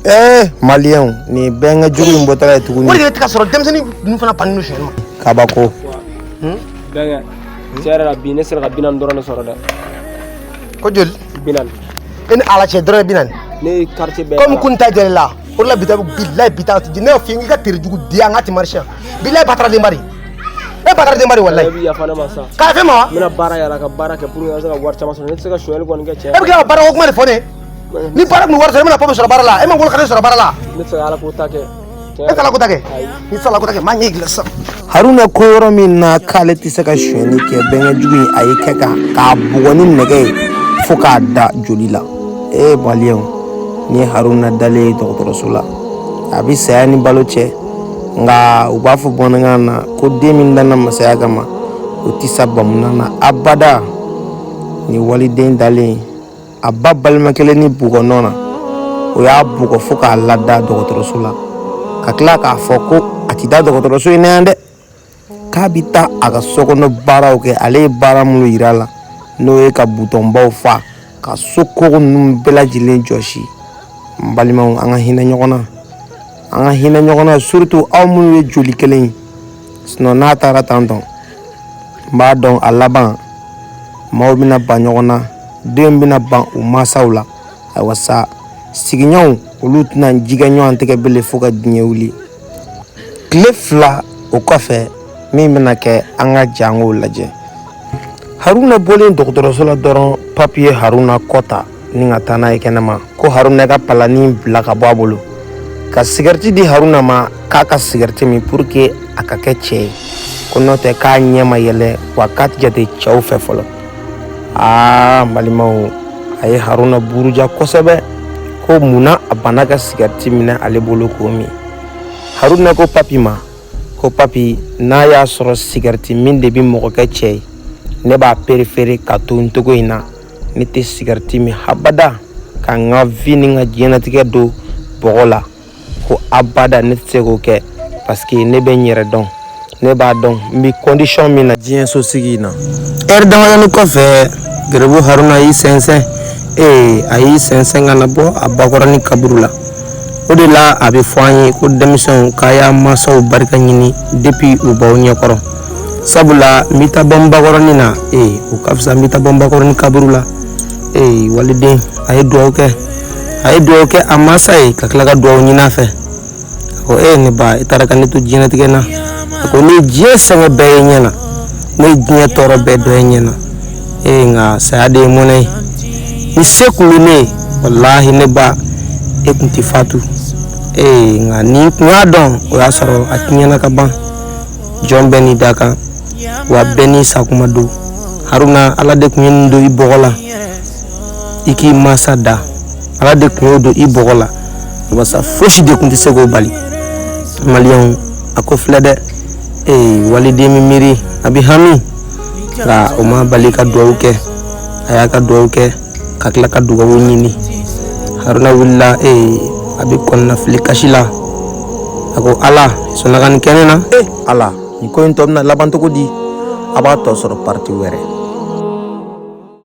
Ee maliyɛnw, nin ye bɛnkɛ jugu in bɔtɔla ye tuguni. O de bɛ ka sɔrɔ denmisɛnnin ninnu fana bannen don sonyɛli ma. Kabako. Bɛnkɛ, tiɲɛ yɛrɛ la, bi ne sera ka 40 dɔrɔn de sɔrɔ dɛ. Ko joli? 40. E ni Ala cɛ, dɔrɔmɛ 40? Ne ye quartier bɛɛ Komi yaala. kun ta jɛlen la, o de la bi ta, bilayi, bi ta ne y'a f'i ye, n k'i ka tere jugu di an ka ti marché, bilayi, batara denba de e, batara denba de, walayi. E bɛ yafa ne ma sa. K'a fɛn ma wa? N bɛna baara yala ka baara kɛ pour que n ka se ka wari caman sɔrɔ. Ne tɛ se ka sonyɛli kɔni kɛ, cɛ. E bɛ tila ka baara ko kuma de fɔ ne. Ni baara kun bɛ wari sɔrɔ, e bɛna pɔmɛ sɔrɔ baara la, e ma wolo ka ne sɔrɔ baara la. Ne tɛ se ka Ala ko ta kɛ. E tɛ Ala ko ta kɛ, ni tɛ Ala ko ta kɛ, maa ɲɛ dilan sisan. Haruna ko yɔrɔ min na k'ale tɛ se ka sonyɛli kɛ, bɛnkɛ jugu in a ye kɛ ka k'a bugɔ ni nɛgɛ ye fo k'a da joli la. Ee maliyɛnw, ni ye Haruna dalen ye dɔgɔtɔrɔso la, a bɛ saya ni balo cɛ. Nka u b'a fɔ bamanankan na ko den min danna masaya kama, o tɛ sa bamunan na abada. Ni waliden dalen a ba balimakɛ ni bugɔ nɔ na, o y'a bugɔ fo k'a lada dɔgɔtɔrɔso la, ka tila k'a fɔ ko a ti taa dɔgɔtɔrɔso in na yan dɛ, k'a bɛ taa a ka sokɔnɔ baaraw kɛ. Ale ye baara minnu yira a la, n'o ye ka butɔnbaw fa, ka so kogo ninnu bɛɛ lajɛlen jɔsi. N balimaw, an ka hinɛ ɲɔgɔn na, an ka hinɛ ɲɔgɔn na, surtout aw minnu ye joli kelen ye. Sinon n'a taara tan tɔ, n b'a dɔn a laban maaw bɛna ban ɲɔgɔn na, denw bɛna ban u mansaw la. Ayiwa sa, sigiɲɔgɔnw olu tɛna jigɛ ɲɔgɔn tɛgɛ bilen fo ka diɲɛ wuli. Tile 2 o kɔfɛ, min bɛna kɛ, an ka jɛ an k'o lajɛ. Haruna bɔlen dɔgɔtɔrɔso la dɔrɔn, Papi ye Haruna kɔ ta ni ka taa n'a ye kɛnɛma, ko Haruna ka palani bila ka bɔ a bolo, ka sigɛriti di Haruna ma k'a ka sigɛriti min pour que a ka kɛ cɛ ye, ko n'o tɛ k'a ɲɛ ma yɛlɛ, wa k'a tɛ jate cɛw fɛ fɔlɔ. Aa n balimaw, a ye Haruna buruja kosɛbɛ, ko munna a banna ka sigɛriti minɛ ale bolo k'o min. Haruna ko Papi ma ko Papi, n'a y'a sɔrɔ sigɛriti min de bɛ mɔgɔ kɛ cɛ ye, ne b'a préférer ka to n togo in na. Ne tɛ sigɛriti min habada ka n ka vie ni n ka diɲɛnatigɛ don bɔgɔ la, ko abada ne tɛ se k'o kɛ, parce que ne bɛ n yɛrɛ dɔn, ne b'a dɔn n bɛ condition min na diɲɛ sosigi in na. Ɛri damadɔni kɔfɛ, garibu Haruna y'i sɛnsɛn, ee a y'i sɛnsɛn ka na bɔ a bakɔrɔni kaburu la. O de la a bɛ fɔ an ye ko denmisɛnw k'a y'a mansaw barika ɲini depuis u b'aw ɲɛkɔrɔ, sabula n bɛ taa bɔ n bakɔrɔni na, ee o ka fisa n bɛ taa bɔ n bakɔrɔni kaburu la. Ee waliden, a ye dugawu kɛ, a ye dugawu kɛ a mansa ye, ka tila ka dugawu ɲini a fɛ. A ko e ne ba, e taara ka ne to diɲɛlatigɛ na. A ko ne ye diɲɛ sɛgɛn bɛɛ ye ɲɛ na, ne ye diɲɛ tɔɔrɔ bɛɛ dɔ ye ɲɛ na, ee nka saya de ye mɔnɛ ye. Ni se tun bɛ ne ye, walahi ne ba, e tun tɛ fatu. Ee nka ni n tun y'a dɔn, o y'a sɔrɔ a tiɲɛna ka ban. Jɔn bɛɛ n'i da kan, wa bɛɛ n'i sakuma don. Haruna, Ala de tun ye nin don i bɔgɔ la i k'i mansa da. Ala de tun y'o don i bɔgɔ la, wasa fosi de tun tɛ se k'o bali. Maliyɛnw, a ko filɛ dɛ. Ee waliden bɛ miiri, a bɛ hami, nka o ma bali ka dugawu kɛ. A y'a ka dugawu kɛ ka tila ka dugawu ɲini. Haruna wulila, ee a bɛ kɔnɔnafili kasi la. A ko Ala sɔnna ka nin kɛ ne na. Ee Ala, nin ko in tɔ bɛna laban cogo di? A b'a tɔ sɔrɔ partie wɛrɛ.